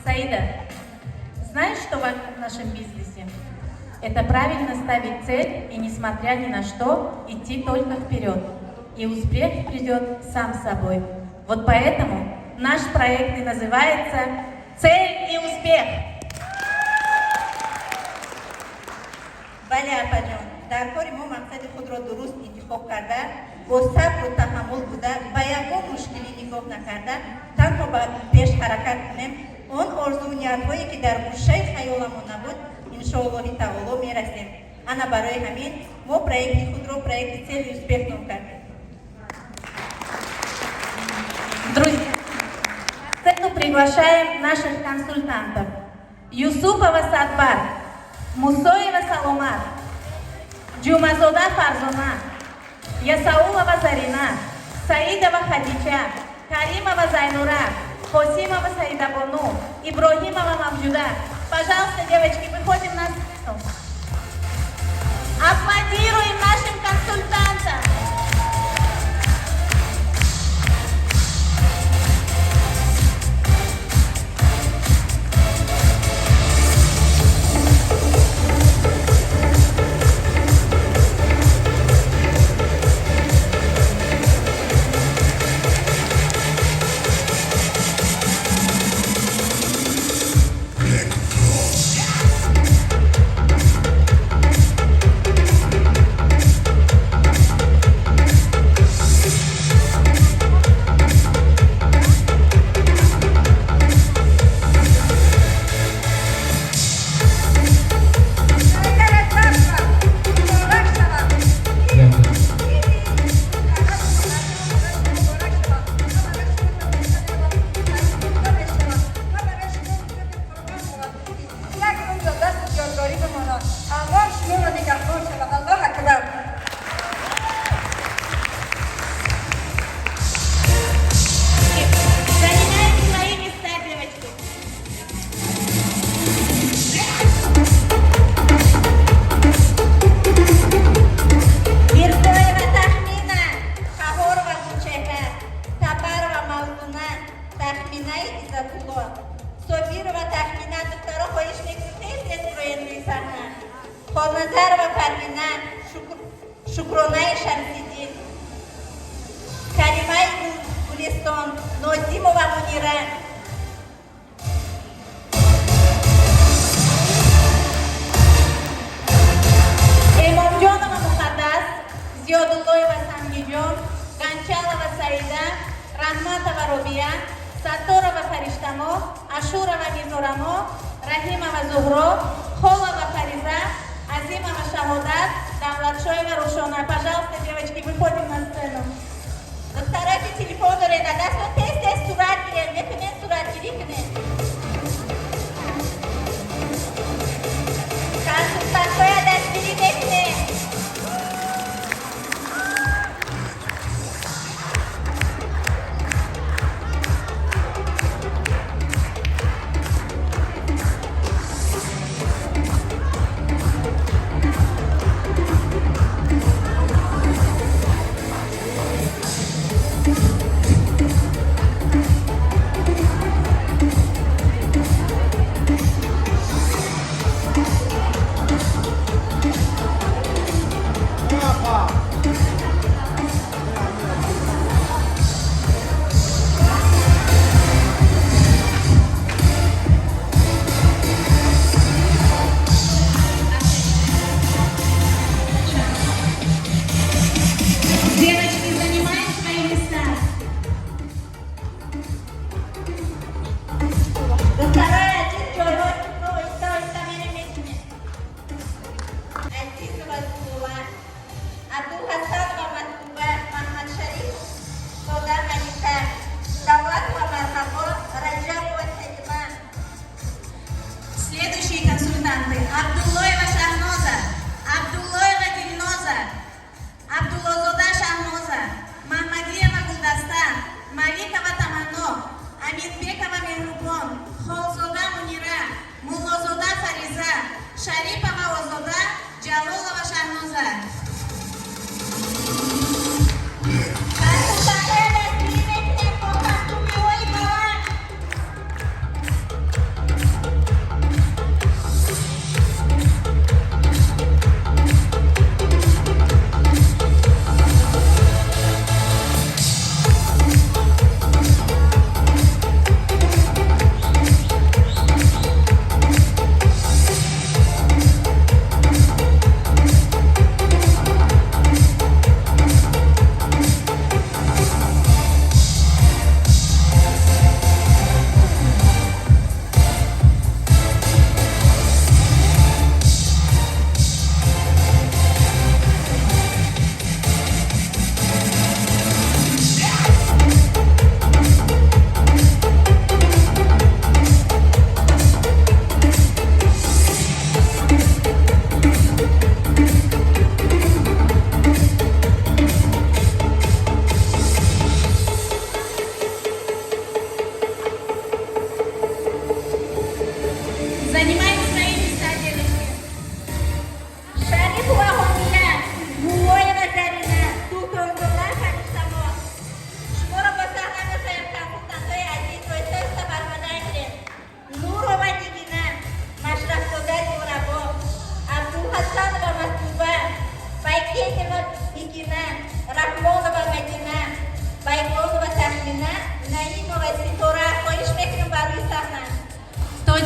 Саида, знаешь, что важно в нашем бизнесе? Это правильно ставить цель и, несмотря ни на что, идти только вперед. И успех придет сам собой. Вот поэтому наш проект и называется «Цель и успех». Бале, апаҷон, дар кори мо мақсади худро дуруст интихоб карда, бо сабру таҳаммул буда, ба ягон мушкилӣ нигоҳ накарда, танҳо ба пеш ҳаракат кунем, он орзуву ниятҳое, ки дар гӯшаи хаёламон набуд, иншоаллоҳи таоло мерасем. Ана барои ҳамин мо проекти худро проекти «Цель и успех» ном кардем. Друзья, на сцену приглашаем наших консультантов. Юсупова Садбар, Мусоева Саломат, Джумазода Фарзона, Ясаулова Зарина, Саидова Хадича, Каримова Зайнура, Хосимова Саидабону, Иброхимова Мавджуда. Пожалуйста, девочки, выходим на сцену. Аплодируем нашим консультантам. الله شما را نگهبان شود. الله اکبر. Занимайте свои места, девочки. Мирзоева Тахмина, Қаҳорова Гулчеҳра, Сапарова Мавзуна, Тахминаи Иззатулло, Собирова Тахмина. Духтаро, хоҳиш мекунем, тез тез бироен рӯи саҳна. Холназарова Парвина, Шукронаи Шамсиддин, Каримаи Гулистон, Нозимова Мунира. Эмомҷонова Муқаддас, Зиёдуллоева Сангиҷон, Ганчалова Саида, Раҳматова Робия, Сатторова Фариштамо, Ашурова Мизорамо, Раҳимова Зуҳро, Холова Фариза, Азимова Шаҳодат, Давлатшоева Рушона. Пожалуйста, девочки, выходим на сцену. Духтаро, ки телефон доред дар дастон, тез тез сурат гиред, метавонед суратгирӣ кунед. Консултантҳоя дастгирӣ мекунем. Девочки, занимаем свои места. Духтарои азиз, ҷойҳои худро оҳиста оҳиста мерем мекунем. Азизова Зулула, Абдулҳасанова Матлуба, Маҳмадшариф Сода Малика, Давлатова Марҳабо, Раҷабова Салима. Следующие консультанты: Абдуллоева Шахноза, Абдуллоева Дильноза, Абдуллозода Шахноза, Махмадиева Гулдаста, Маликова Таманно, Аминбекова Мехрубон, Холзода Мунира, Муллозода Фариза, Шарипова Озода, Ҷалолова Шахноза. Консултантҳоя дастгирӣ мекунем бо костюмиҳои баланд.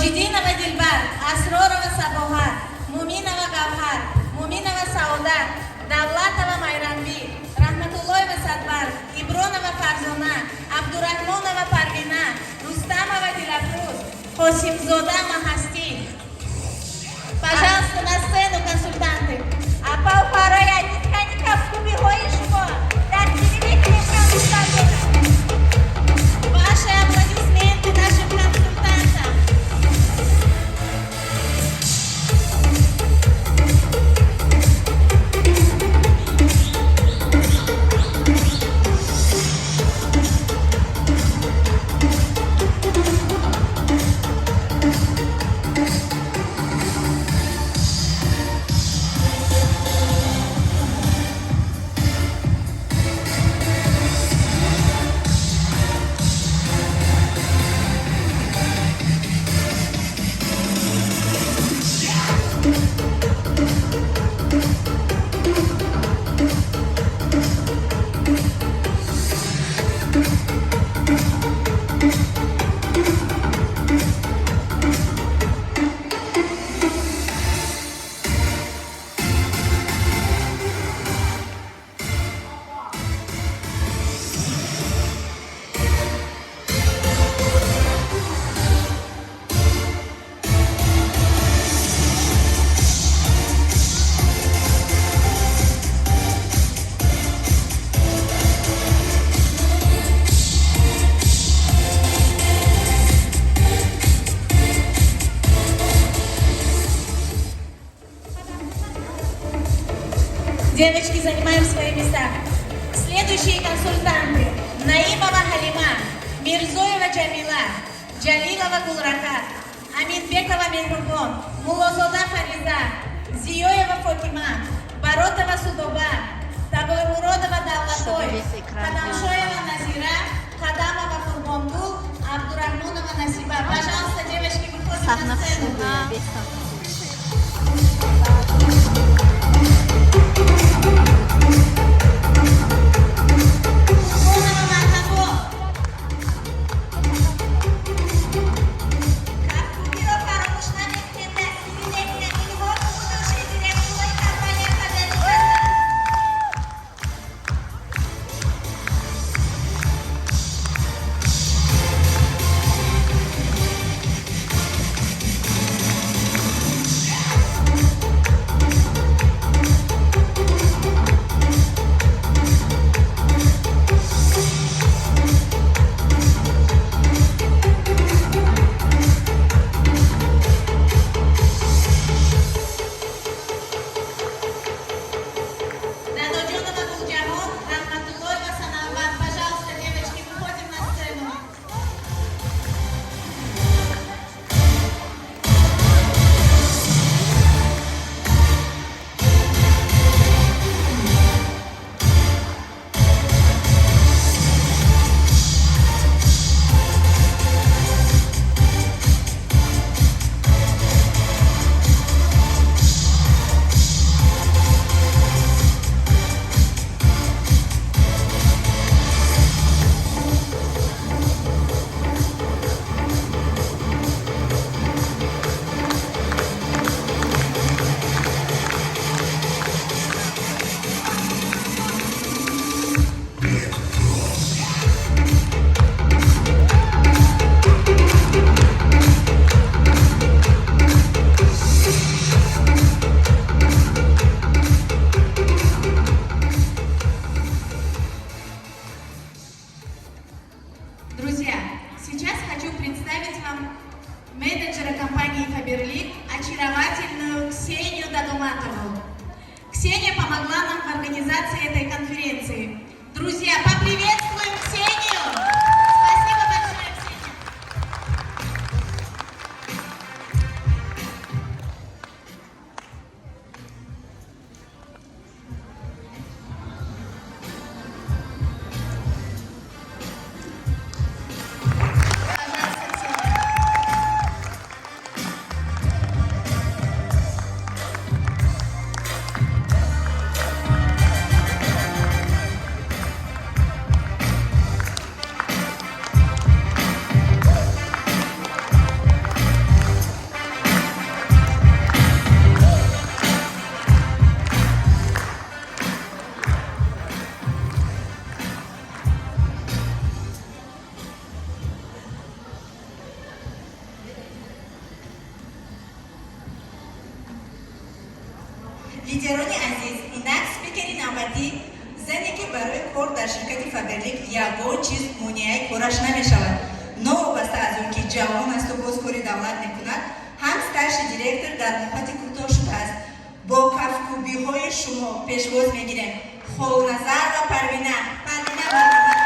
Тоҷиддинова Дилбар, Асророва Сабоҳат, Муминова Гавҳар, Муминова Саодат, Давлатова Майрамби, Раҳматуллоева Садбар, Ибронова Фарзона, Абдурахмонова Парвина, Рустамова Дилафрӯз, Қосимзода Маҳастӣ. Пожалуйста, на сцену, консультанты. Апа, хоҳарои азиз, кани кафкӯбиҳои шумо дастгирӣ мекунем консултантона. Ваши аплодисменты нашим консультантам. Девочки, занимаем свои места. Следующие консультанты. Наимова Халима, Мирзоева Джамила, Джалилова Гулрахат, Аминбекова Мехрубон, Мулозода Фариза, Зиёева Фотима, Баротова Судоба, Табоймуродова Давлатой, Чтобы весь экран. Кадамшоева Назира, Кадамова Курбонгул, Абдурахмонова Насиба. Пожалуйста, девочки, выходим Сахна на сцену. хушрӯ весь сахна. Курбонова Мархабо. Кафкӯбиро фаромӯш намекунем, дастгирӣ мекунем. Инҳо будущий директорҳои компания Фаберлик ҳастанд. Дадоҷонова Гулҷаҳон, Раҳматуллоева Санавбар. Пожалуйста, девочки, выходим на сцену. Друзья, сейчас хочу представить вам менеджера компании Faberlic, очаровательную Ксению Дадуматову. Ксения помогла нам в организации этой конференции. Друзья, поприветствуем Ксению! Спасибо большое, Ксения! Пожалуйста, Ксения. Лидерони азиз, инак спикери навбатӣ, зане, ки барои кор дар ширкати Фаберлик ягон чиз монеаи кораш намешавад. Новобаста аз он ки ҷавон асту боз кори давлат мекунад, ҳам старший директор дар муҳлати кӯтоҳ шудааст. Бо кафкӯбиҳои шумо пешвоз мегирем Холназарова Парвина. Парвина, марҳамат.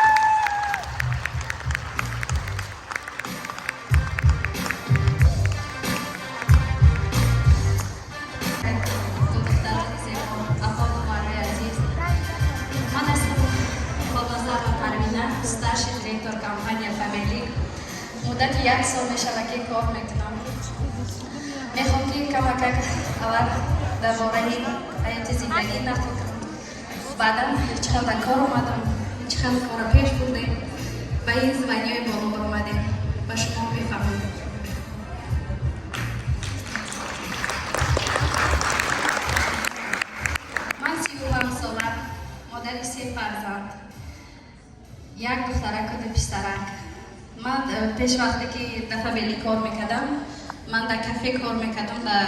Духтарони зебо, апаву хоҳарои азиз, ман ҳастам Холназарова Парвина, старший директор компания Фаберлик. Муддати як сол мешавад, ки кор мекунам. Мехоҳам, ки камакак аввал дар бораи ҳаёти зиндагӣ нақл кунам, баъдан чӣ хел дар кор омадам, чӣ хел корро пеш бурдем, ба ин звание ҳои боло баромадем, ба шумо мефаҳмам. Ман 37 сола, модари се фарзанд, як духтараку ду писарак. Ман пеш вақте ки дар Фаберлик кор мекардам, ман дар кафе кор мекардам. Дар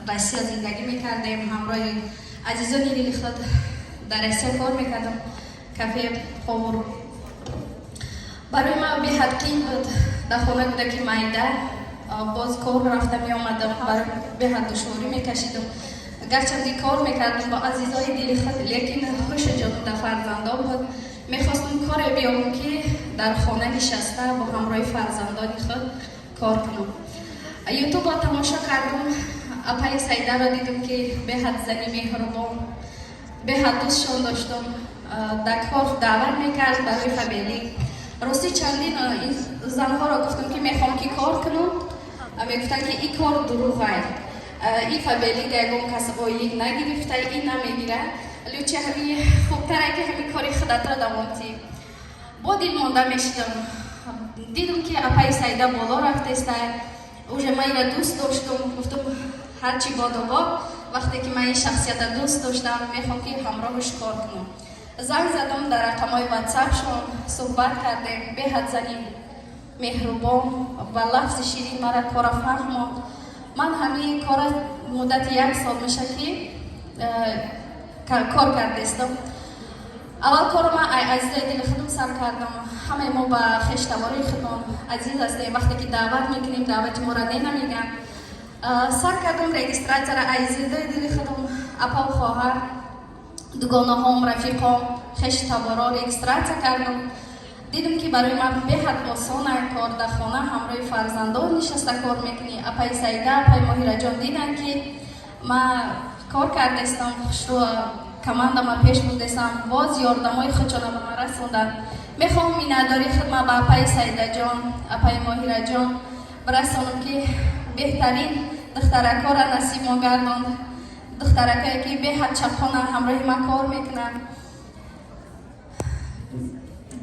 Россия зиндагӣ мекардем, ҳамроҳи азизони дили худ дар Россия кор мекардам, кафе повар. Барои ман беҳад қин буд. Дар хона кӯдаки майда, боз кор рафта меомадам, барои беҳад душворӣ мекашидам. Гарчанде кор мекардам бо азизои дили худ, лекин ҳушу ҷонам дар фарзандон буд. Мехостам коре биёбам, ки дар хона нишаста бо ҳамроҳи фарзандони худ кор кунам. Ютубро тамошо кардам, апаи Саидаро дидам, ки беҳад зани меҳрубон, беҳад дӯстшон доштам. Дар кор даъват мекард барои Фаберлик. Ростӣ, чандин занҳоро гуфтам, ки мехоҳам, ки кор кунам. Мегуфтанд, ки ин кор дурӯғай, ин Фаберлик ягон кас ойлик нагирифта, ин намегира, лучше ҳами хубтаре, ки ҳами кори худатро давом тӣ. Бо дил монда мешидам. Дидум, ки апаи Саида боло рафтеста, уже ман ира дӯст доштум. Гуфтум, ҳарчи бодо бод, вақте ки ман ин шахсията дӯст доштам, мехоҳам, ки ҳамроҳаш кор кунам. Занг задам дар рақамҳои ватсапшон, суҳбат кардем. Беҳад зани меҳрубон ва лафзи ширин мара кора фаҳмонд. Ман ҳамин кора муддати як сол меша, ки кор кардестам. Аввал корро ман азизои дили худам сар кардам. Ҳамаи мо ба хештавори худмон азиз ҳастем. Вақте ки даъват мекунем, даъвати моро не намегӯянд. Сар кардам регистрация ра азизои дили худам, апаву хоҳар, дугонаҳом, рафиқом, хештаворо регистрация кардам. Дидам, ки барои ман беҳад осона кор. Дар хона ҳамроҳи фарзандон нишаста кор мекунӣ. Апаи Саида, апаи Моҳираҷон диданд, ки ман кор кардестам, хушрӯ командама пеш бурдестам, боз ёрдамҳои худшона ба ман расонданд. Мехоҳам миннатдории худма ба апаи Саидаҷон, апаи Моҳираҷон бирасонам, ки беҳтарин духтаракҳоро насиб мо гардонд, духтаракое, ки беҳад чапхона ҳамроҳи ман кор мекунанд.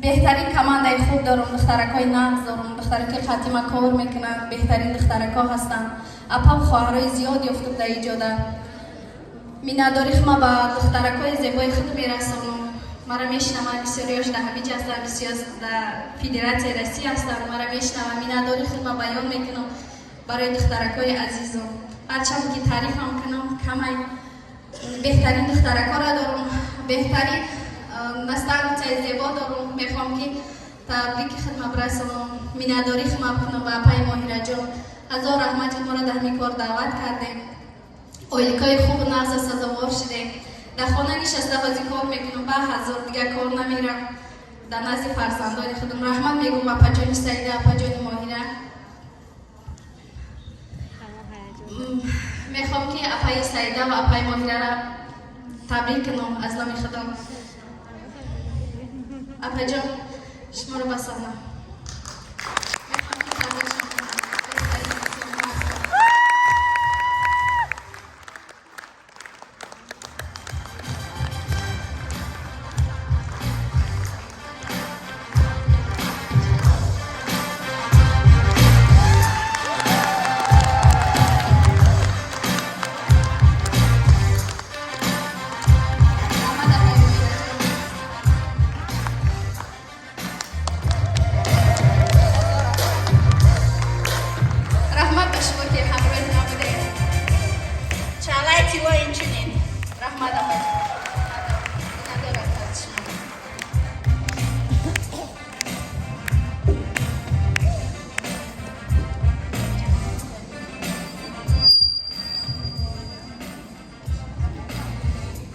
Беҳтарин командаи хуб дорам, духтаракҳои нағз дорам, духтараки қатима кор мекунанд, беҳтарин духтаракҳо ҳастанд. Апаву хоҳарои зиёд ёфтум дар иҷода. Миннатдории худма ба духтаракҳои зебои худ мерасонам. Мара мешинаванд, бисёриёш дар ҳамиҷа ҳастанд, бисёр дар Федератсияи Россия ҳастанд, мара мешинаванд. Миннатдории худма баён мекунам барои духтаракҳои азизам. Ҳарчанд ки таърифам кунам, камай. Беҳтарин духтаракҳоро дорам, беҳтарин наставница и зебо дорам. Мехоҳам, ки табрики худма бирасонам, миннатдории худма бикунам ба апаи Моҳираҷон. Ҳазор раҳмат, ки моро дар ҳамин кор даъват кардем. Ойликҳои хубу нағза сазовор шудем. Дар хона нишаста ҳозир кор мекунам, ба ҳазор дигар кор намерам, дар назди фарзандони худам. Раҳмат мегӯм апаҷони Саида, апаҷони Моҳира. Мехоҳам, ки апаи Саида ва апаи Моҳираро табрик кунам аз номи худам. Апаҷон, шуморо ба саҳна мехоҳам, ки табрикшон кунам. Беҳтарин инсонҳо ҳастанд. Раҳмат, апаи Моҳираҷон.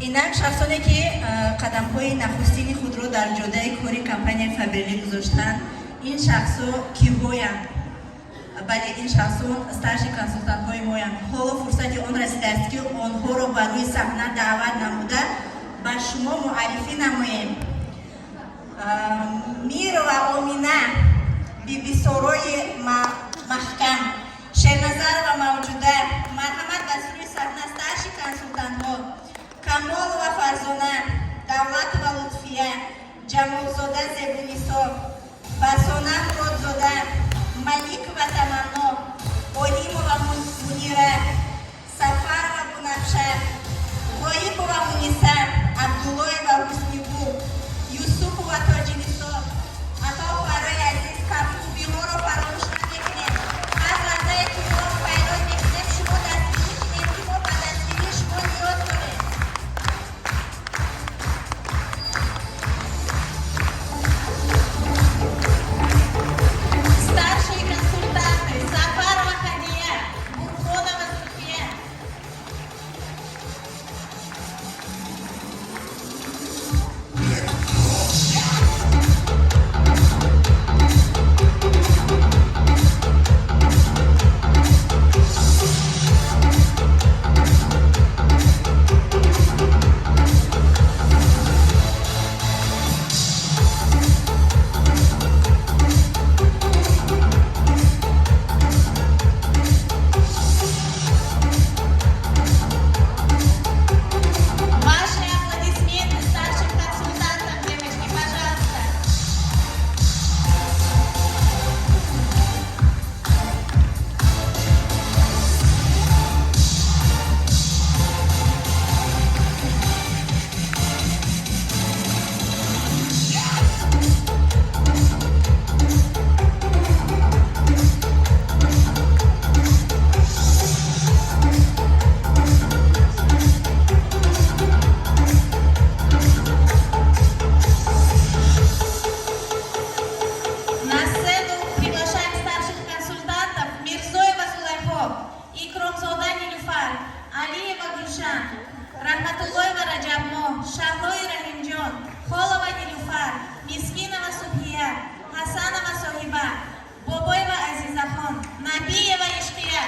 Инак шахсоне, ки қадамҳои нахустини худро дар ҷодаи кори компанияи Фаберлик гузоштанд, ин шахсо киҳоянд? Бале, ин шахсон старший консултантҳои моянд. Ҳоло фурсати он расидааст, ки онҳоро ба рӯи саҳна даъват намуда, ба шумо муаррифӣ намоем. Мирова Омина, Бибисорои Маҳкам, Шерназарова Мавҷуда, марҳамат ба сӯи саҳна, старший консултантҳо. Камолова Фарзона, Давлатова Лутфия, Ҷамолзода Зебунисо, Басона Муродзода, Маликова Таманно, Олимова Мунира, Сафарова Бунафша, Ғоибова Муниса, Абдуллоева Ҳуснигул, Юсупова Тоҷинисо. Апа, хоҳарои азиз, кафкӯбиҳоро фаромӯш намекунем. Ҳар лаҳзае ки мо пайдо мекунем, шумо дастгирӣ кунем, ки мо ба дастгирии шумо ниёз дорем. Старшие консультанты Сафарова Хадия, Бурхонова Суфия. Ваши аплодисменты старшим консультантам, девочки, пожалуйста. На сцену приглашаем старших консультантов Мирзоева Зулайхо, Икромзода Нилюфар, Алиева Гулшан, Рахматуллоева Раджабмо, Шахлои Рахимджон, Холова Нилюфар, Мискинова Субхия, Хасанова Соҳиба, Бобоева Азизахон, Набиева Ишқия.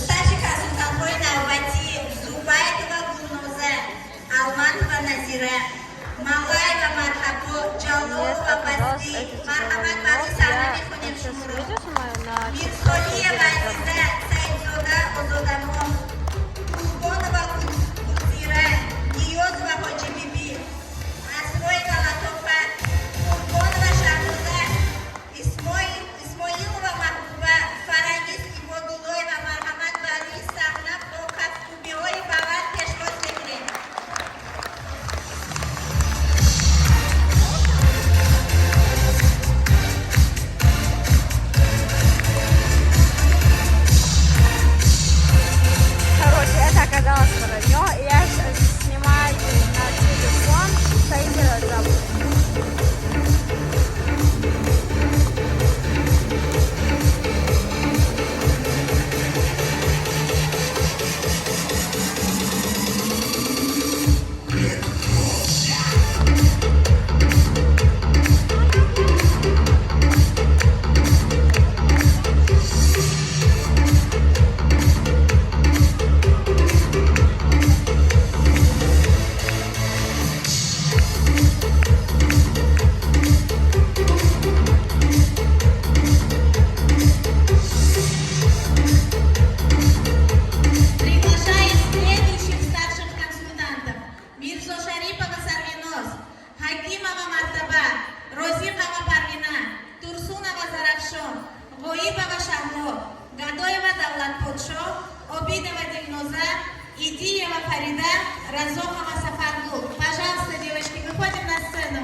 Старший консултантҳои навбатӣ Зубайдова Гулноза, Алматова Назира, Малаева Марҳабо, Ҷалолова Басти, марҳамат ба рӯи саҳна мехонем шуморо. Мирсолиева Азиза, Саидзода Озодамо, Қурбонова Гулзира, Ниёзова Ҳоҷибибӣ, Асроева Латофат, Қурбонова Шаҳноза, Исмоилова Маҳбуба, Фарангиз Ибодуллоева, марҳамат ба рӯи саҳна, бо кафкӯбиҳои баланд пешвоз мекунем. Бадахшон, Ғоибова Шаҳло, Гадоева Давлатподшоҳ, Обидова Дилноза, Идиева Фарида, Разоқова Сафаргул. Пожалуйста, девочки, выходим на сцену.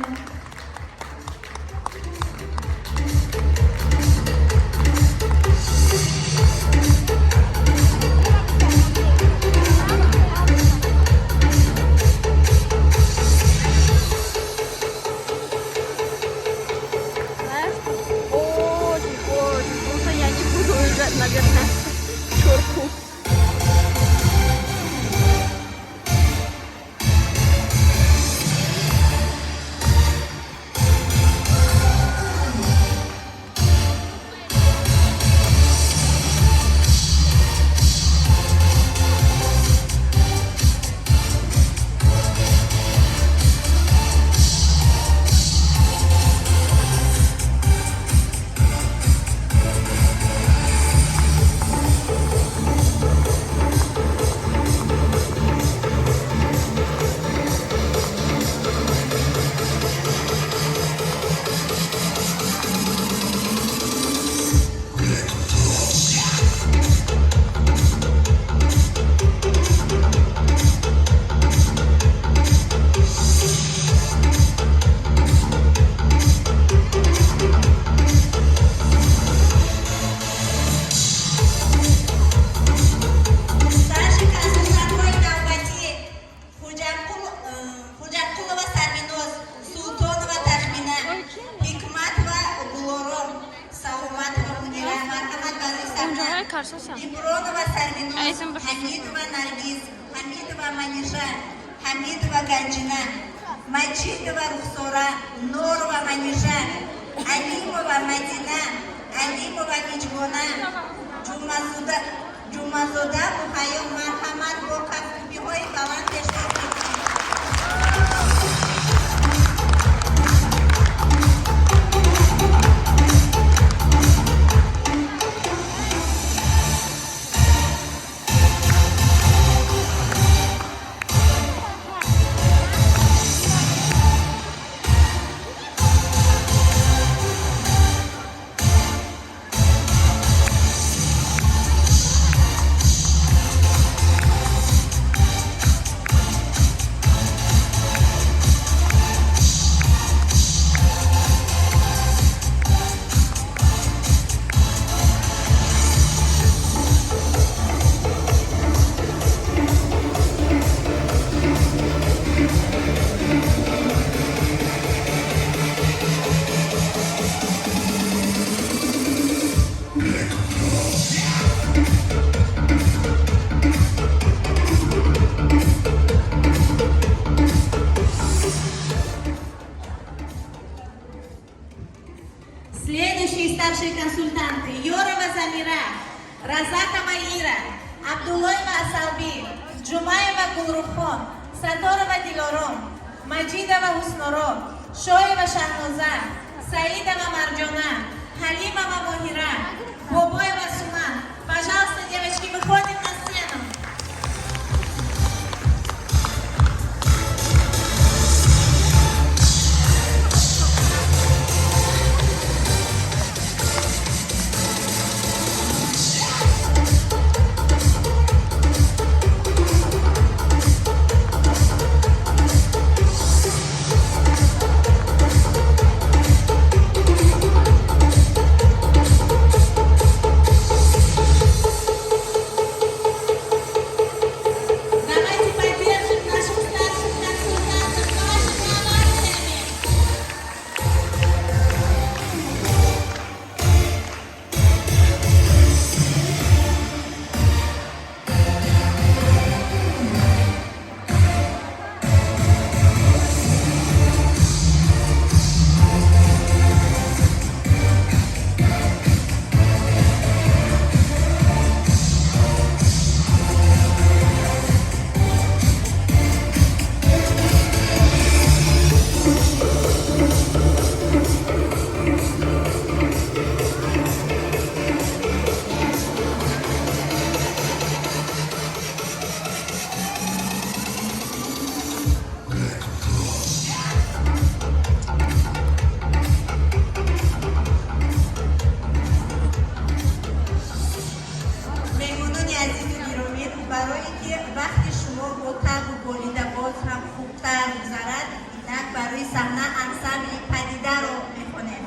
Знаешь, тут очень-очень круто. Я не буду уезжать, наверное, к черту. Старший консультантҳои навбатӣ: Хуҷаққулова Сарвиноз, Султонова Тахмина, Ҳикматова Гулором, Саломатова Мунира. Марҳамат ба рӯи саҳна. Ибронова Сарвиноз, Ҳамидова Наргиз, Ҳамидова Манижа, Ҳамидова Ганҷина, Маҷидова Рухсора, Норова Манижа, Алимова Мадина, Алимова Миҷгона, Ҷумазода Муҳайё. Марҳамат, бо кафкӯбиҳои баланд пешвоз мекунем. Следующие старшие консультанты: Йорова Замира, Разакова Ира, Абдулоева Асалби, Джумаева Гулрухон, Саторова Дилором, Маджидова Хусноро, Шоева Шахноза, Саидова Марджона, Халимова Мохира, Бобоева Суман. Пожалуйста, девочки, выходим на сцену. гузарад. Инак ба рӯи саҳна ансамбли Падидаро мехонем.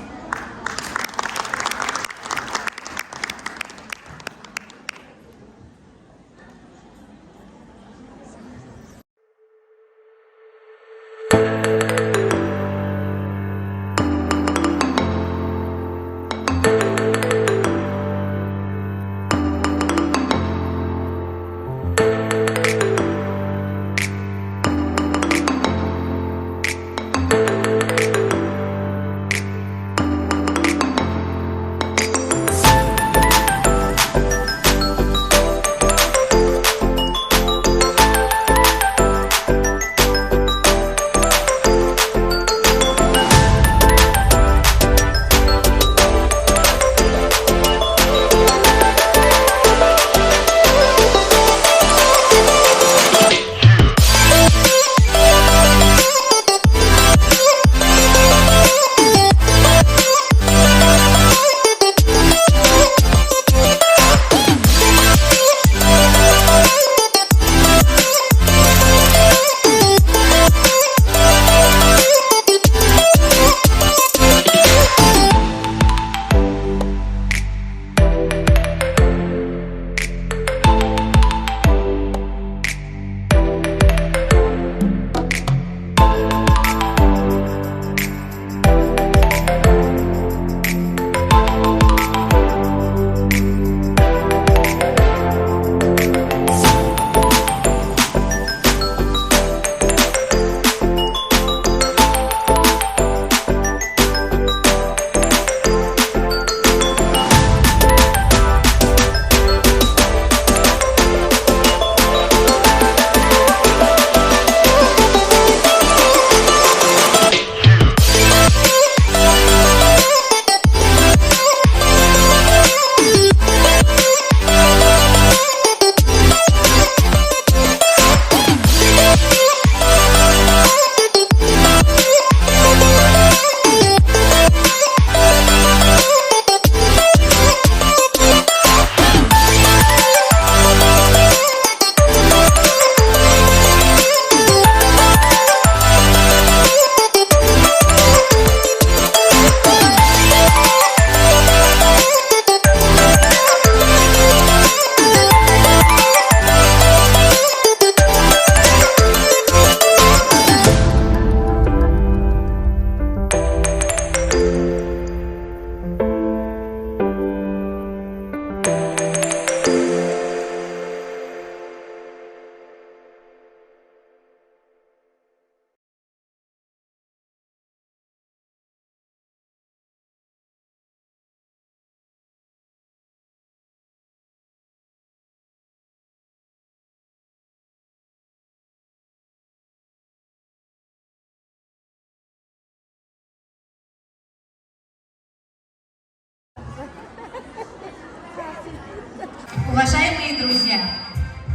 Уважаемые друзья,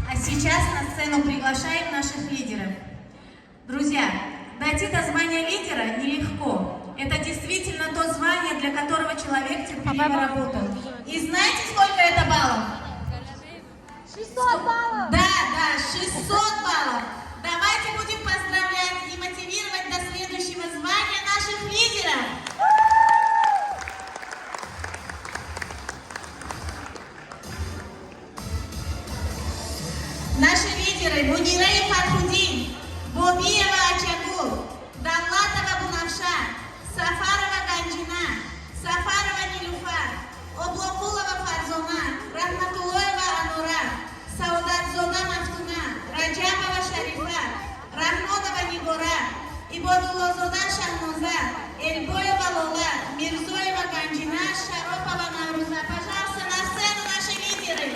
а сейчас на сцену приглашаем наших лидеров. Друзья, дойти до звания лидера нелегко. Это действительно то звание, для которого человек терпеливо работал. И знаете, сколько это баллов? 600 баллов! Да, 600 баллов. Давайте будем поздравлять и мотивировать до следующего звания наших лидеров. Наши лидеры Мунирей Фархудин, Бобиева Ачагул, Давлатова Бунавша, Сафарова Ганджина, Сафарова Нилюфар, Облокулова Фарзона, Рахматуллоева Анура, Саудатзода Мафтуна, Раджабова Шарифа, Рахмонова Нигора, Ибодуллозода Шахноза, Эльбоева Лола, Мирзоева Ганджина, Шаропова Навруза. Пожалуйста, на сцену наши лидеры.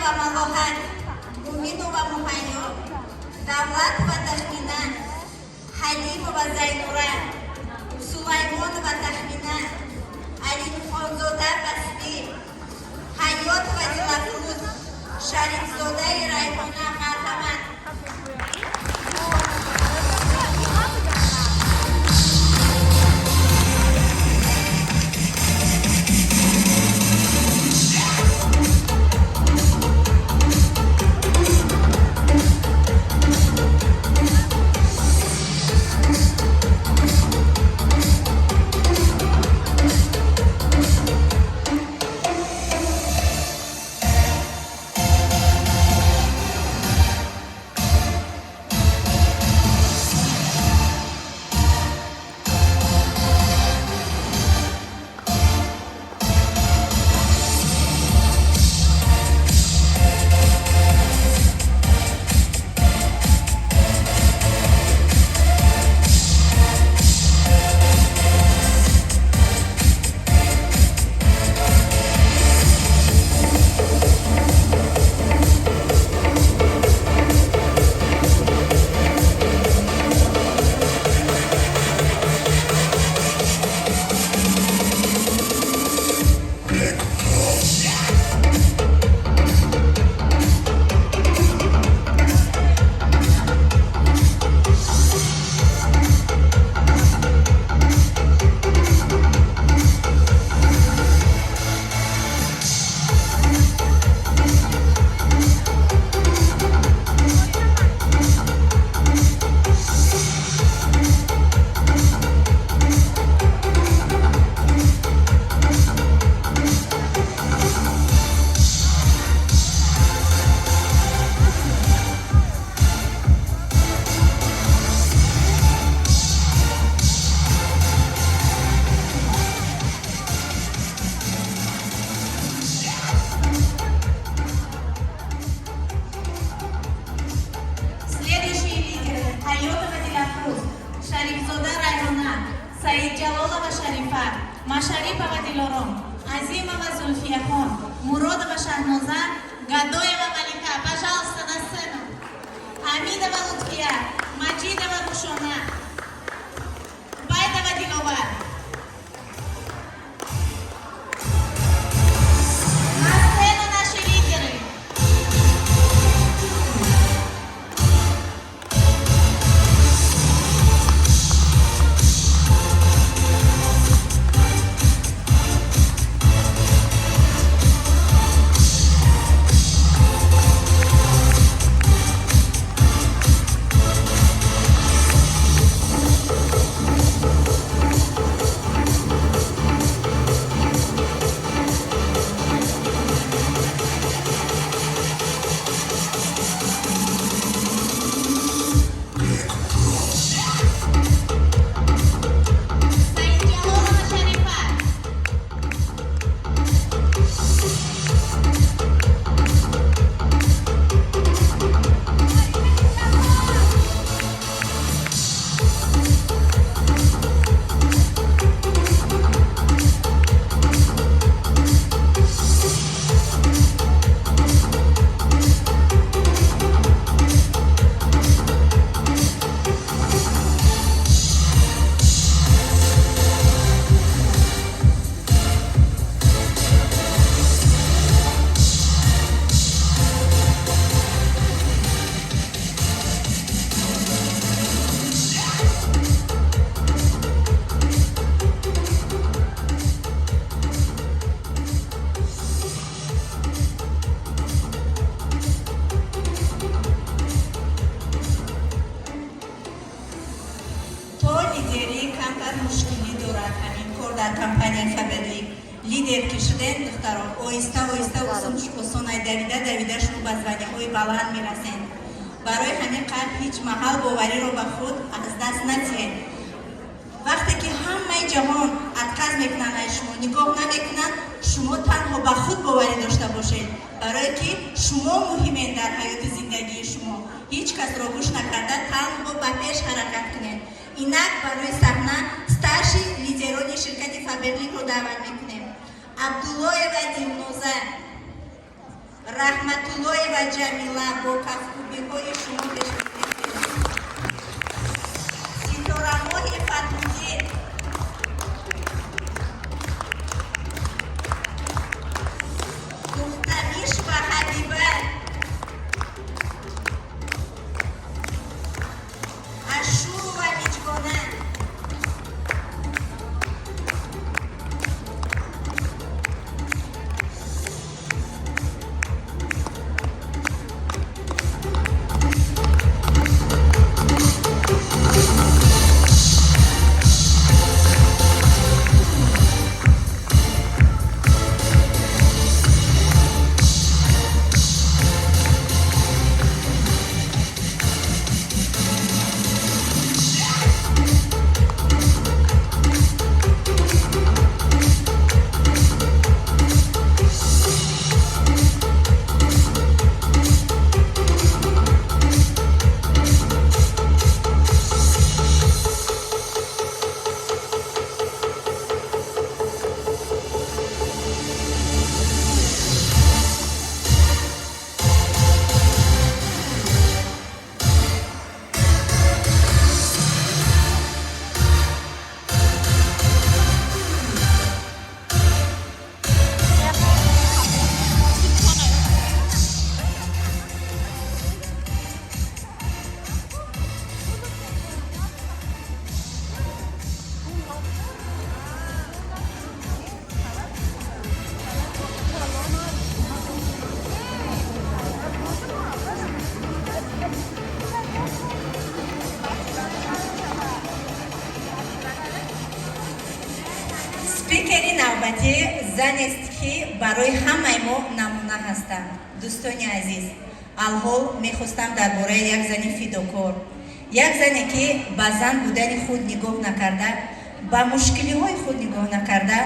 Ҳасанова Малоҳат, Муминова Муҳайё, Давлатова Тахмина, Ҳалимова Зайнура, Сулаймонова Тахмина, Алимхонзода Басбир, Ҳаётова Дилафрӯз, Шарифзодаи Райҳона. Марҳамат. Следующие лидеры: Хайотова Дилафруз, Шарифзода Райхона, Саидҷалолова Шарифа, Машарипова Дилором, Азимова Зульфияхон, Муродова Шахноза, Гадоева Малика. Пожалуйста, на сцену. Амидова Лутфия, Маджидова Рушона, Байтова Диловар. На сцену наши лидеры. Саидҷалолова Шарифа. То лидерӣ камтар мушкилӣ дорад ҳамин кор дар компанияи Фаберлик. Лидер ки шудем, духтаро, оҳиста оҳиста осон давида давида шумо ба звания ҳои баланд мерасед. Барои ҳамин қадр ҳеҷ маҳал бовариро ба худ аз даст надиҳед. Вақте ки ҳамаи ҷаҳон отказ мекунанд, аз шумо нигоҳ намекунанд, шумо танҳо ба худ боварӣ дошта бошед, барое ки шумо муҳимед дар ҳаёти зиндагии шумо. Ҳеҷ касро гӯш накарда, танҳо ба пеш ҳаракат кунед. Инак, барои саҳна старший лидерони ширкати Фаберликро даъват мекунем: Абдуллоева Дилноза. Раҳматуллоева Ҷамила бо кафкӯбиҳои шумо пешвоз мегирем. Ситорамоҳи Фатҳуддин. Тухтамишова Ҳабиба. Ашурова Миҷгона. Спикери навбатӣ занест, ки барои ҳамаи мо намуна ҳастанд. Дӯстони азиз, алҳол мехостам дар бораи як зани фидокор, як зане, ки ба зан будани худ нигоҳ накарда, ба мушкилиҳои худ нигоҳ накарда,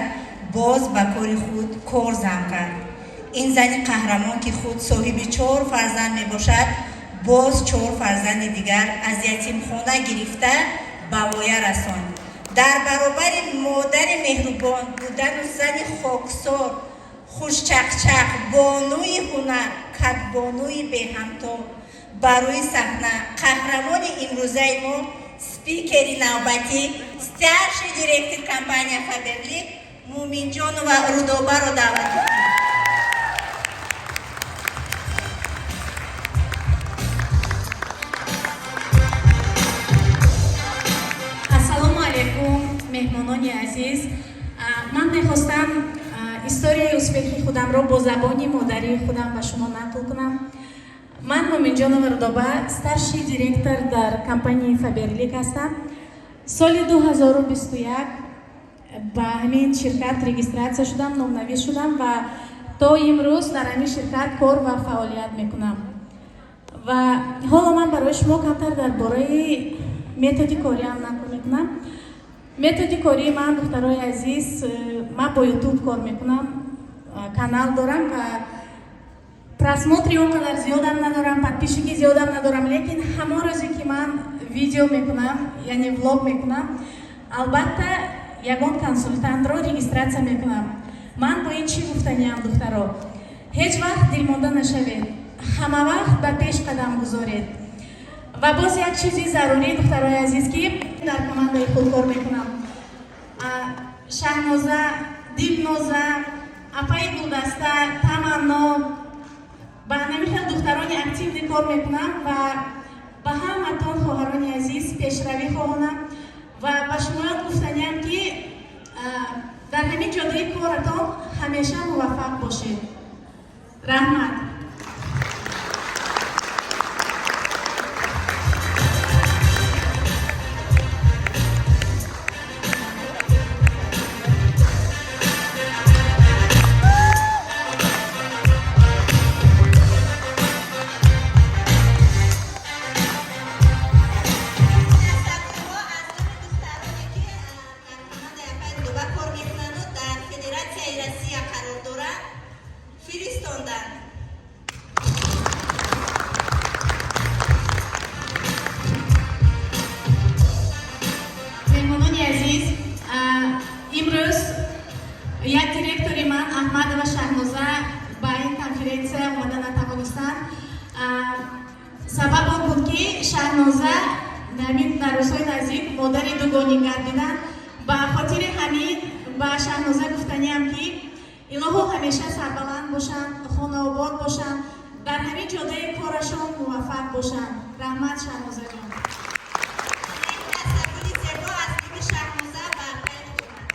боз ба кори худ кор зам кард. Ин зани қаҳрамон, ки худ соҳиби чор фарзанд мебошад, боз чор фарзанди дигар аз ятимхона гирифта ба воя расонд. Дар баробари модари меҳрубон будану зани хоксор, хушчақчақ, бонуи ҳунар, кадбонуи беҳамто, ба рӯи саҳна қаҳрамони имрӯзаи мо, спикери навбатӣ, старший директор компания Фаберлик Муминҷонова Рудобаро даъват мекунем. Ассалому алайкум, меҳмонони азиз. Ман мехостам историяи успехи худамро бо забони модарии худам ба шумо нақл кунам. Ман Муминҷонова Рудоба, старший директор дар компанияи Фаберлик ҳастам. Соли 2021 ба ҳамин ширкат регистрация шудам, номнавис шудам ва то имрӯз дар ҳамин ширкат кор ва фаъолият мекунам. Ва ҳоло ман барои шумо камтар дар бораи методи кориам нақл мекунам. Методи кории ман, духтарои азиз, ман бо Ютуб кор мекунам, канал дорам ва просмотри он қадар зиёдам надорам, подписчики зиёдам надорам, лекин ҳамон рӯзе, ки ман видео мекунам, яъне влог мекунам, албатта ягон консултантро регистрация мекунам. Ман бо ин чӣ гуфтаниам, духтаро? Ҳеҷ вақт дилмонда нашавед, ҳама вақт ба пеш қадам гузоред. Ва боз як чизи зарурӣ, духтарои азиз, ки дар командаи худ кор мекунам. Шаҳноза, Дилноза, апаи Гулдаста, Таманно, ба ҳамин хел духтарони активный кор мекунам ва ба ҳаматон, хоҳарони азиз, пешравӣ хоҳонам ва ба шумоён гуфтаниам, ки дар ҳамин ҷодаи коратон ҳамеша муваффақ бошед. Раҳмат. Ташаккурҳо аз номи духтароне, ки дар командаи апаи Рудоба кор мекунанду дар Федератсияи Россия қарор доранд, фиристонданд. Меҳмонони азиз, имрӯз як директори ман, Аҳмадова Шаҳноза, ба ин конференсия Конференсия омада натавонистанд. Сабаб он буд, ки Шаҳноза ҳамин дар рӯзҳои наздик модари дугонӣ гардиданд. Ба хотири ҳамин ба Шаҳноза гуфтаниам, ки илоҳо ҳамеша сарбаланд бошанд, хонаобод бошанд, дар ҳамин ҷодаи корашон муваффақ бошанд. Раҳмат, Шаҳнозаҷон. Тасаввури зебо аз номи Шаҳноза ба апаи худманд.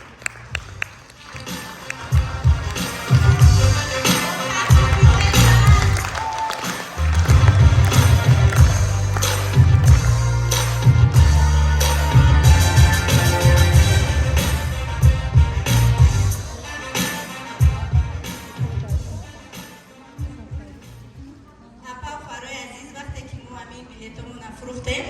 Апа, хоҳарои азиз, вақте ки мо ҳамин билетомона фурӯхтем,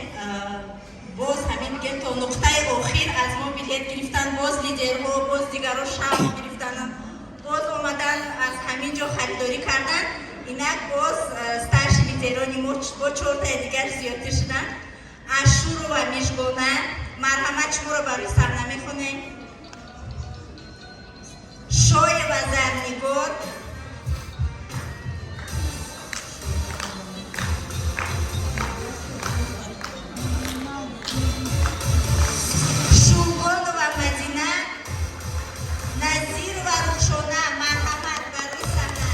боз ҳамин мегем, то нуқтаи охир аз мо билет гирифтан, боз лидерҳо, боз дигарро шавқ гирифтан, боз омадан, аз ҳамин ҷо харидорӣ кардан. Инак боз старший лидерони мо бо чортаи дигар зиёдтир шуданд. Ашурова Мижгона, марҳамат, шуморо ба рӯи саҳна мехонем. Шоева Зарнигор. Шулгонова Мадина, Назирова Рухшона, марҳамат, ба рӯи саҳна.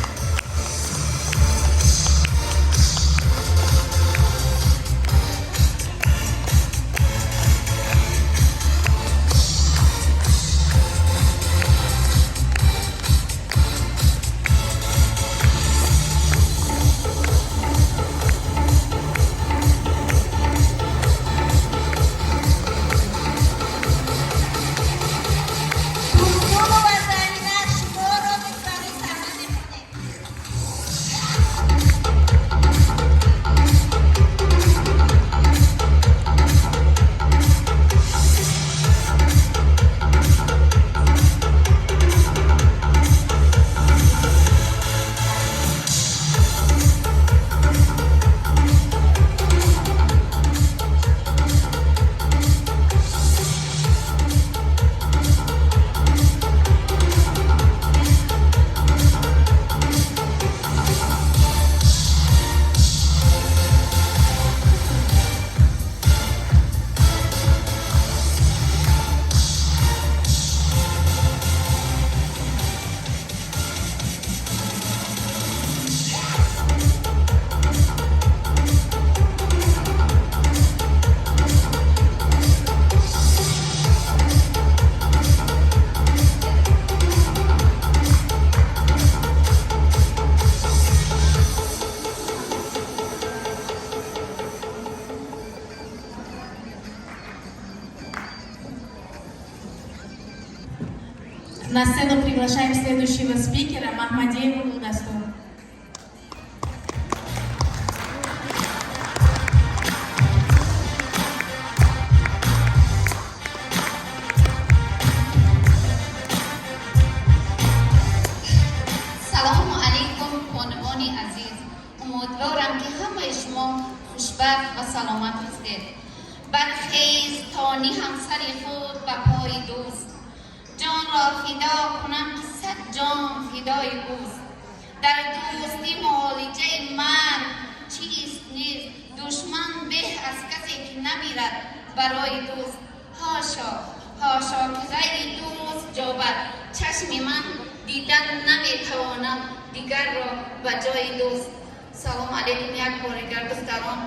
Турсунова Замина, шуморо низ ба рӯи саҳна мехонем. На сцену приглашаем следующего спикера Махмадиеву Гулдасту. Салому алайкум, бонувони азиз. Умедворам, ки ҳамаи шумо хушбахт ва саломат ҳастед. Бархез то ниҳам сари худ ба пои дӯст, ҷонро фидо кунам, ки сад ҷон фидои ӯст. Дар дӯстӣ муолиҷаи марг чист нест, душман беҳ аз касе, ки намирад барои дӯст. Ҳошо, ҳошо, ки ғайри дӯст ҷобад чашми ман, дидан наметавонам дигарро ба ҷои дӯст. Салому алайкум як бор дигар, духтарон.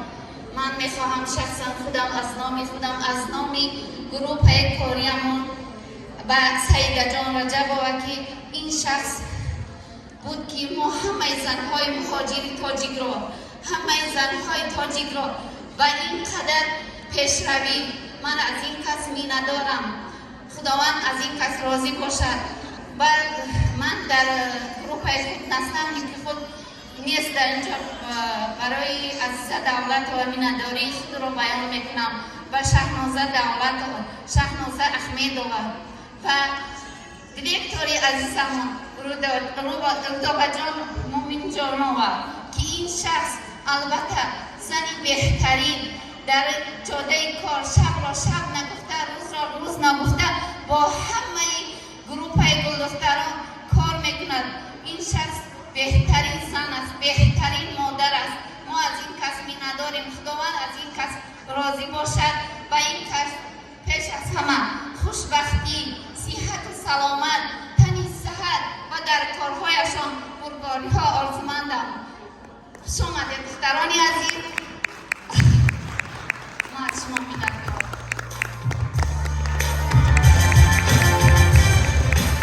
Ман мехоҳам шахсан худам, аз номи худам, аз номи гурӯҳи кориямон ба Саидаҷон Раҷабова, ки ин шахс буд, ки мо ҳамаи занҳои муҳоҷири тоҷикро, ҳамаи занҳои тоҷикро ба ин қадар пешравӣ, ман аз ин кас миннатдорам. Худованд аз ин кас розӣ бошад. Баъд ман дар группаи худ наставники худ нест дар инҷо, барои Азиза Давлатова миннатдории худро баён мекунам ва Шаҳноза Давлатова, Шаҳноза Ахмедова ва директори азизамон Рудобаҷон Муминҷонова, ки ин шахс албатта зани беҳтарин дар ҷодаи кор, шабро шаб нагуфта, рӯзро рӯз нагуфта, бо ҳамаи группаи гулдухтарон кор мекунад. Ин шахс Беҳтарин зан аст, беҳтарин модар аст. Мо аз ин кас миннатдорем. Худованд аз ин кас розӣ бошад ва ин кас пеш аз ҳама хушбахтӣ, сиҳату саломат, тани саҳат ва дар корҳояшон бурдбориҳо орзумандам. Хуш омадед, духтарони азиз, мо аз шумо миннатдор.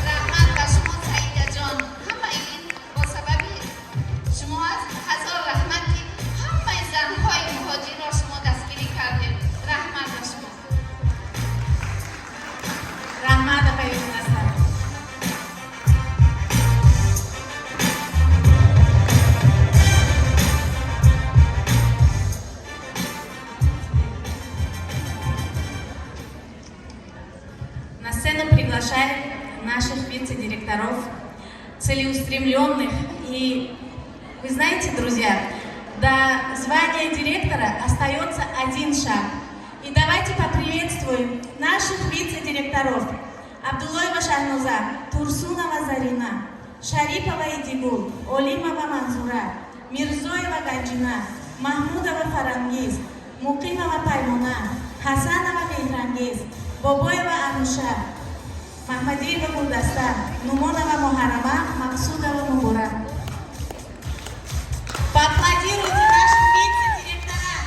Раҳмат ба шумо, Саидаҷон. Ҳамаи ин бо сабаби шумо аст. Ҳазор раҳмат, ки ҳамаи занҳои муҳоҷирро шумо дастгирӣ кардед. Раҳмат ба шумо. Раҳмат, апаи Асан. На сцену приглашаем наших вице-директоров, целеустремленных. И вы знаете, друзья, до звания директора остается один шаг. И давайте поприветствуем наших вице-директоров: Абдулоева Шахноза, Турсунова Зарина, Шарипова Идигул, Олимова Манзура, Мирзоева Ганджина, Махмудова Фарангиз, Муқимова Паймона, Хасанова Меҳрангез, Бобоева Ануша, Маҳмадиева Гулдаста, Нумонова Муҳаррама, Мақсудова Муборак. Поаплодируйте нашим вице-директорам!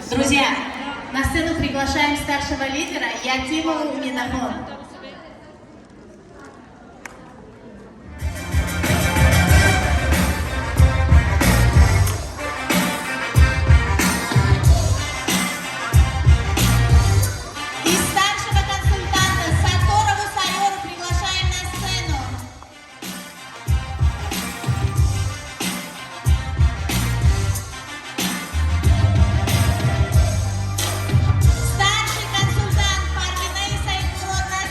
Друзья, на сцену приглашаем старшего лидера Ятимову Умидахон. И старшего консультанта Саторову Сайору приглашаем на сцену. Старший консультант Парвина Саидмурод на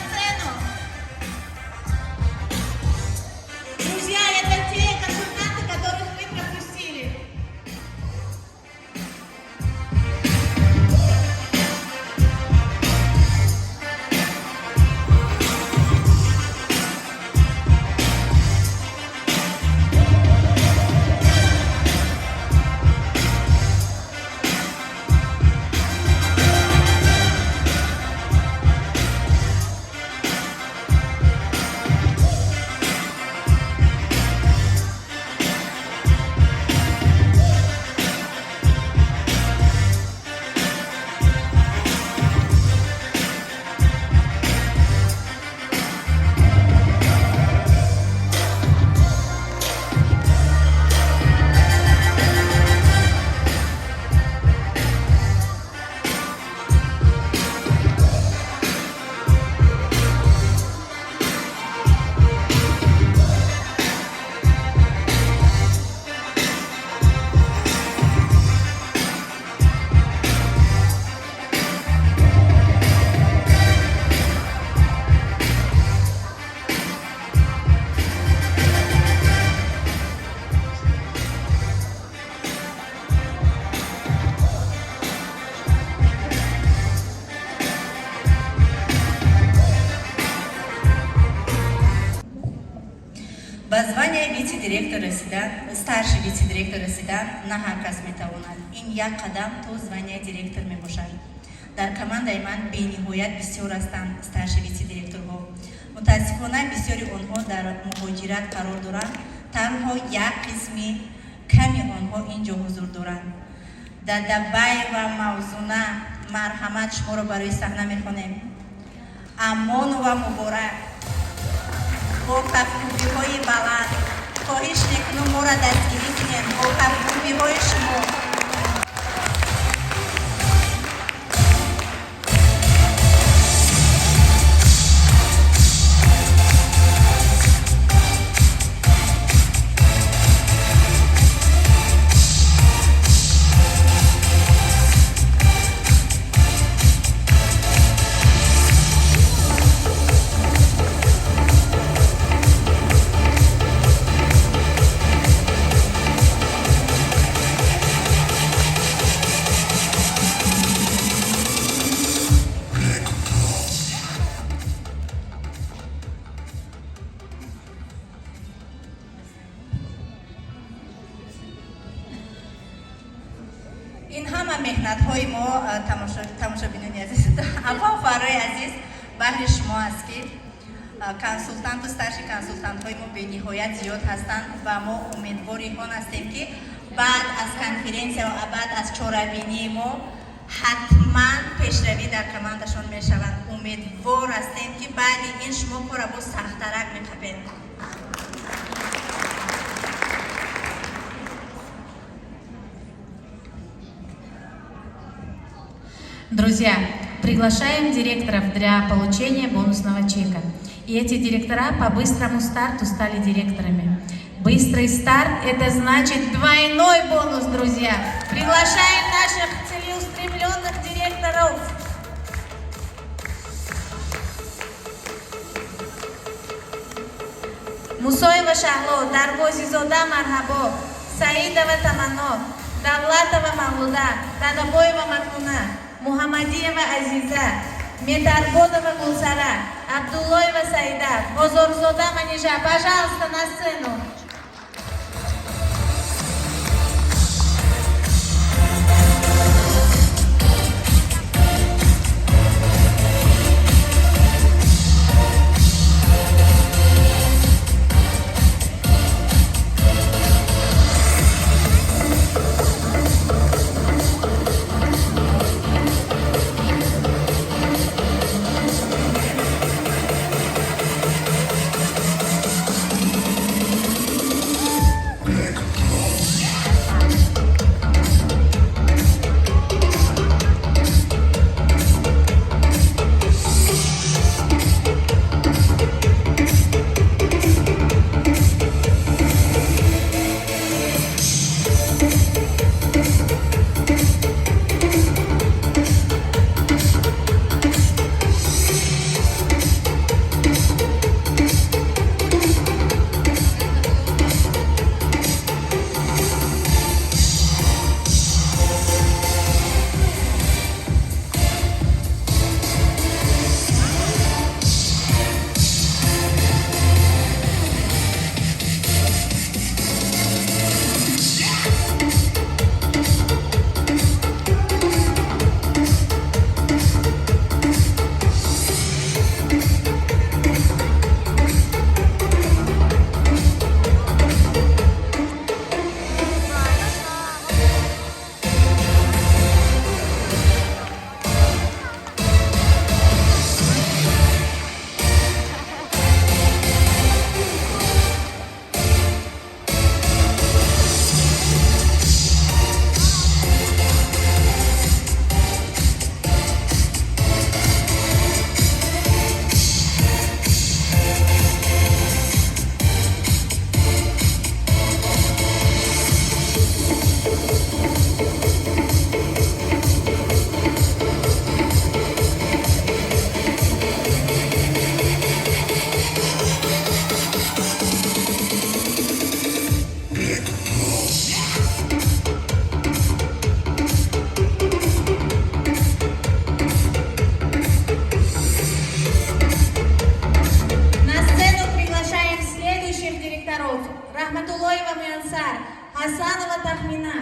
Ба звания вице-директор расидан, старший вице-директор расидан на ҳар кас метавонад. Ин як қадам то звания директор мебошад. Дар командаи ман бениҳоят бисёр ҳастанд старший вице-директорҳо. Мутаассифона, бисёри онҳо дар муҳоҷират қарор доранд, танҳо як қисми ками онҳо ин ҷо ҳузур доранд. Дадабаева Мавзуна, марҳамат, шуморо барои саҳна мехонем. Амонова Муборак, бо кафкӯбиҳои баланд хоҳиш мекунам, моро дастгирӣ кунем бо кафкӯбиҳои шумо. Ин ҳама меҳнатҳои мо, тамошобинони азиз, апа, хоҳарои азиз, баҳри шумо аст, ки консултанту старший консултантҳои мо бениҳоят зиёд ҳастанд ва мо умедвори он ҳастем, ки баъд аз конференсия ва баъд аз чорабинии мо ҳатман пешравӣ дар командашон мешаванд. Умедвор ҳастем, ки баъди ин шумо кора боз сахттарак меқабед. Друзья, приглашаем директоров для получения бонусного чека. И эти директора по быстрому старту стали директорами. Быстрый старт – это значит двойной бонус, друзья. Приглашаем наших целеустремленных директоров. Мусоева Шахло, Дарвозизода Марҳабо, Саидова Таманно, Давлатова Мавлуда, Дадабоева Макнуна, Муҳаммадиева Азиза, Метарбодова Гулсара, Абдуллоева Саида, Бозорзода Манижа. Пожалуйста, на сцену. Сафаров, Раҳматуллоева Муяссар, Ҳасанова Тахмина,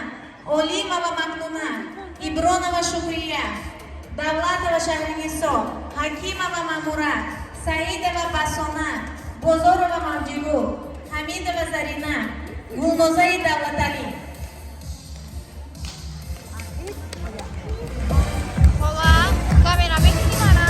Олимова Макнуна, Ибронова Шукрия, Давлатова Шаҳринисо, Ҳакимова Мамура, Саидова Басона, Бозорова Мавҷигул, Ҳамидова Зарина, Гулнозаи Давлаталӣ. Хола, камера мекунӣ мана?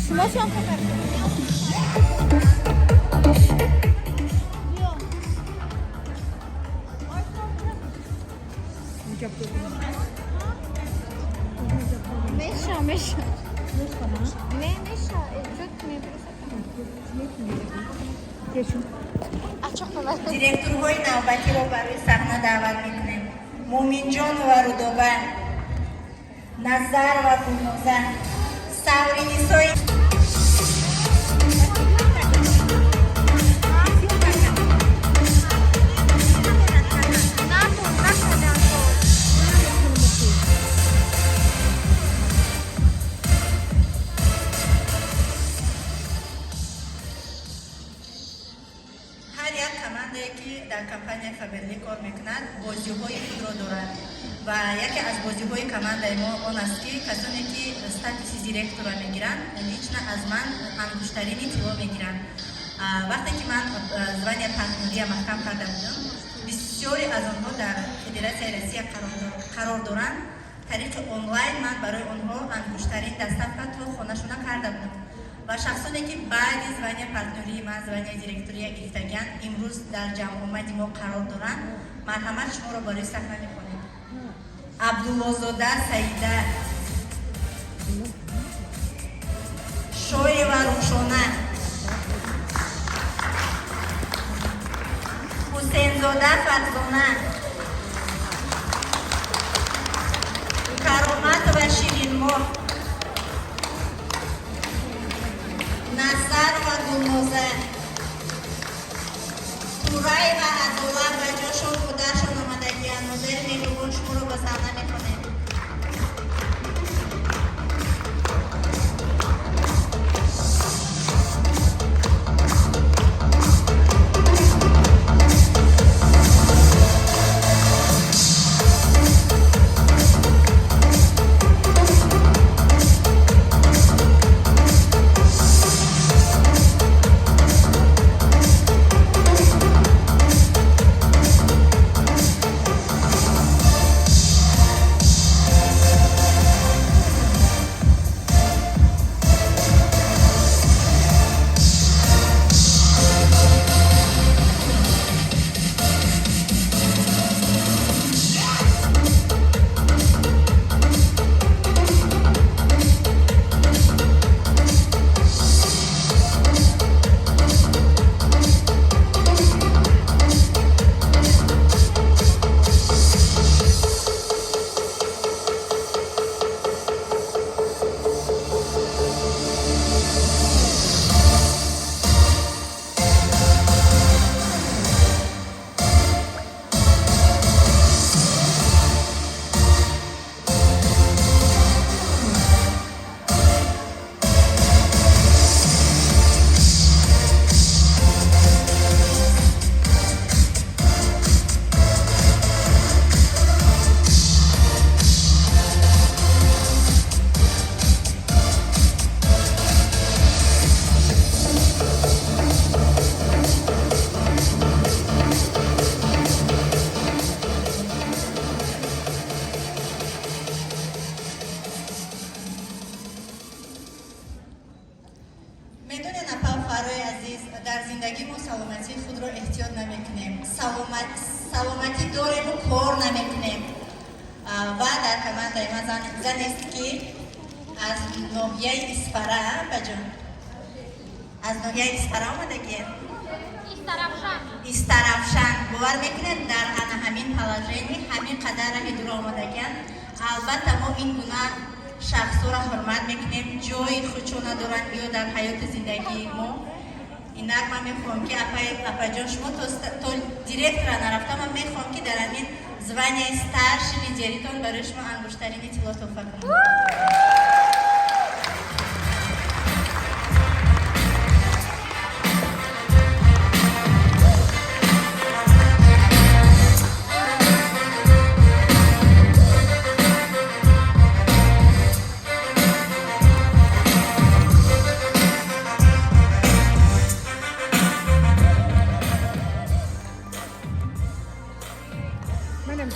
Шумо съёмка кардед? Меша, меша. Не, меша. Директорҳои навбатиро барои саҳна даъват мекунем: Муминҷонова Рудоба, Назарова Гулноза, Савринисои. Ҳар як командае, ки дар компанияи Фаберлик кор мекунад, бозиҳои худро дорад ва яке аз бозиҳои командаи мо он аст, ки касоне, ки статуси директорро мегиранд, лично аз ман ангуштарини тилло мегиранд. Вақте ки ман звания партнёрия маҳкам карда будам, бисёре аз онҳо дар Федератсияи Россия қарор доранд. Тариқи онлайн ман барои онҳо ангуштарин доставка то хонашона карда будам ва шахсоне, ки баъди звания партнёрии ман звания директория гирифтагианд, имрӯз дар ҷамъомади мо қарор доранд. Марҳамат, шуморо барои саҳна мехонем: Абдуллозода Саида, Шоева Рухшона, Ҳусейнзода Фарзона, Кароматова Ширинмоҳ, Назарова Гулноза, Тураева Адолат. Ба ҷошон модаршон омадагиянд. Модари меҳрубон, шуморо ба саҳна мехонем. Саломатӣ дорему, кор намекунем. Ва дар командаи ман занест, ки аз ноҳияи Исфара, апаҷон, аз ноҳияи Исфара омадагием, Истаравшан. Бовар мекунед, дар ана ҳамин положение ҳамин қадар раҳи дур омадагианд. Албатта, мо ин гуна шахсҳоро ҳурмат мекунем, ҷои худшона доранд ё дар ҳаёти зиндагии мо. Инак, ман мехоҳам, ки, апаҷон, шумо то директора нарафта, ман мехоҳам, ки дар ҳамин звание старший лидеритон барои шумо ангуштарини тилло туҳфа кунам. Manam,